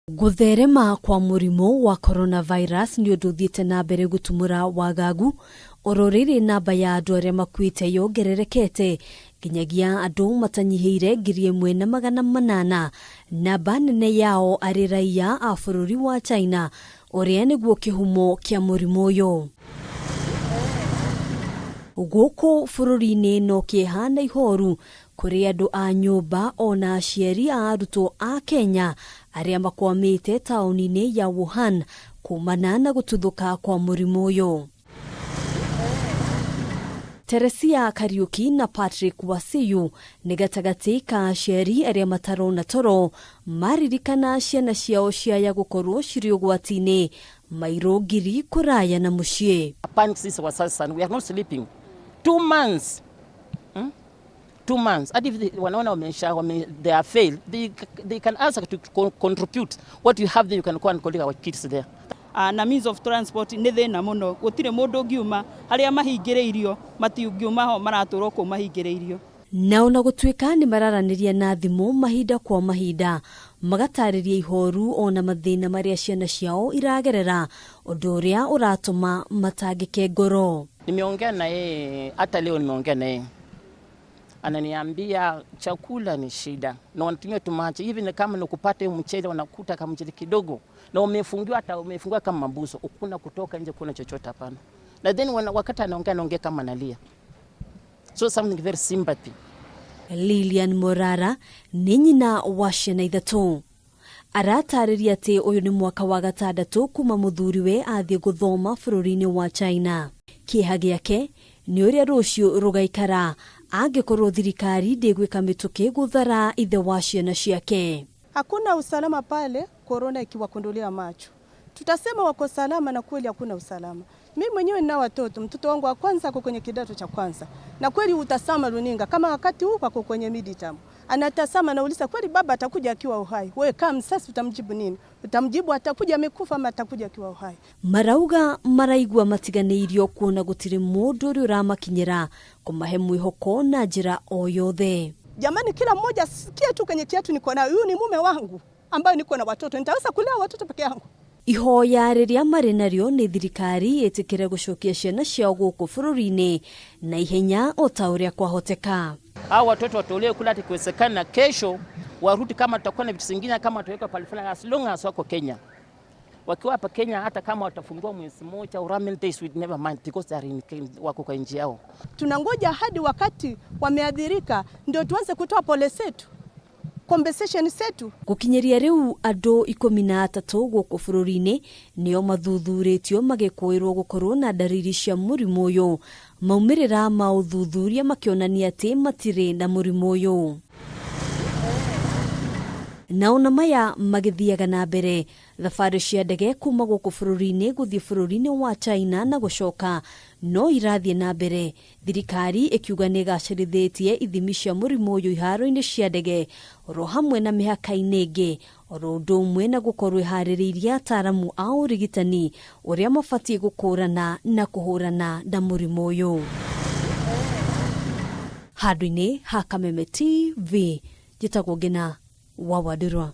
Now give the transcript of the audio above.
Gũtherema kwa mũrimũ wa coronavirus nĩ ũndũ ũthiĩte na mbere gũtumũra wagagu oro rĩrĩ namba ya andũ arĩa makuĩte yongererekete nginyagia andũ matanyihĩire 1800, namba nene yao arĩ raiya a bũrũri wa China ũrĩa nĩguo kĩhumo kĩa mũrimũ ũyũ. Gũkũ bũrũri-inĩ no kĩeha na ihoru kũrĩ andũ a nyũmba ona aciari a arutwo a Kenya arĩa makwamĩte taũni-inĩ ya Wuhan kumana na gũtuthũka kwa mũrimũ ũyũ. Teresia Kariuki na Patrick Wasiyu nĩ gatagatĩ ka aciari arĩa matarona toro maririkana ciana ciao ciaya gũkorwo cirĩ ũgwati-inĩ mairũ ngiri kũraya na mũciĩ. Panic sisi wazazi sana, we are not sleeping. 2 months, 2 months. And if they, wanaona wamesha wame, they are failed, they can ask to contribute what you have there. You can go and collect our kids there. Na means of transport nĩ thĩna mũno, gũtirĩ mũndũ ũngiuma harĩa mahingĩrĩirio, matingiuma ho, maratũrwo kũu mahingĩrĩirio. Na ona gũtuĩka nĩ mararanĩria na thimũ mahinda kwa mahinda magatarĩria ihoru ona mathĩna marĩa ciana ciao iragerera, ũndũ ũrĩa ũratũma matangĩke ngoro. Nimeongea na yeye, hata leo nimeongea na yeye, ananiambia chakula ni shida na wanatumia tumachi hivi, ni kama nikupata hiyo mchele, wanakuta kama mchele kidogo na umefungiwa, hata umefungiwa kama mabuso, ukuna kutoka nje, kuna chochote hapana. Na then wakati anaongea, anaongea kama analia, so something very sympathy. Lilian Morara nĩ nyina wa ciana ithatũ. Aratarĩria atĩ ũyũ nĩ mwaka wa gatandatũ kuma mũthuriwe athiĩ gũthoma bũrũri-inĩ wa China. Kĩeha gĩake nĩ ũrĩa rũciũ rũgaikara angĩkorwo thirikari ndĩgwĩka mĩtũkĩ gũthara ithe wa ciana ciake. Hakuna usalama pale, korona ikiwakundulia macho. Tutasema wako salama na kweli hakuna usalama. Mimi mwenyewe nina watoto, mtoto wangu wa kwanza ako kwenye kidato cha kwanza, na kweli utasama runinga kama wakati huu ako kwenye midterm, anatazama, nauliza kweli baba atakuja akiwa uhai? Wewe kama msasi utamjibu nini? Utamjibu atakuja amekufa ama atakuja akiwa uhai? Marauga maraigua matiganĩirio kuona gũtirĩ mũndũ ũrĩa ũramakinyĩra kũmahe mwĩhoko na njĩra o yothe. Jamani, kila mmoja sikie tu kwenye kiatu niko nayo, huyu ni mume wangu ambayo niko na watoto, nitaweza kulea watoto peke yangu? Ihoya rĩrĩa marĩ narĩo nĩ thirikari ĩtĩkĩre gũcokia ciana ciao gũkũ bũrũri-inĩ na ihenya o ta ũrĩa kwahoteka. Hao watoto watolewe kule, hata ikiwezekana kesho warudi, kama tutakuwa na vitu zingine, kama watawekwa pale fulani, as long as wako Kenya. Wakiwa hapa Kenya, hata kama watafungiwa mwezi mmoja or how many days, we never mind because they are in, wako kwa nchi yao. Tunangoja hadi wakati wameadhirika ndio tuanze kutoa pole zetu, compensation zetu. Gũkinyĩria rĩu andũ 13 gũkũ bũrũri-inĩ nĩo mathuthurĩtio magĩkũĩrwo gũkorwo na ndariri cia mũrimũ ũyũ, maumĩrĩra ma ũthuthuria makĩonania atĩ matirĩ na mũrimũ ũyũ. Na ona maya magĩthiaga na mbere, thabarĩ cia ndege kuma gũkũ bũrũri-inĩ gũthiĩ bũrũri-inĩ wa China na gũcoka no irathiĩ na mbere, thirikari ĩkiuga nĩ ĩgacĩrithĩtie ithimi cia mũrimũ ũyũ iharo-inĩ cia ndege oro hamwe na mĩhaka-inĩ ĩngĩ, oro ũndũ ũmwe na gũkorwo ĩharĩrĩirie ataramu a ũrigitani ũrĩa mabatiĩ gũkũrana na kũhũrana na mũrimũ ũyũ. Handũ-inĩ ha Kameme TV, njĩtagwo Ngina wa Wandũrwa.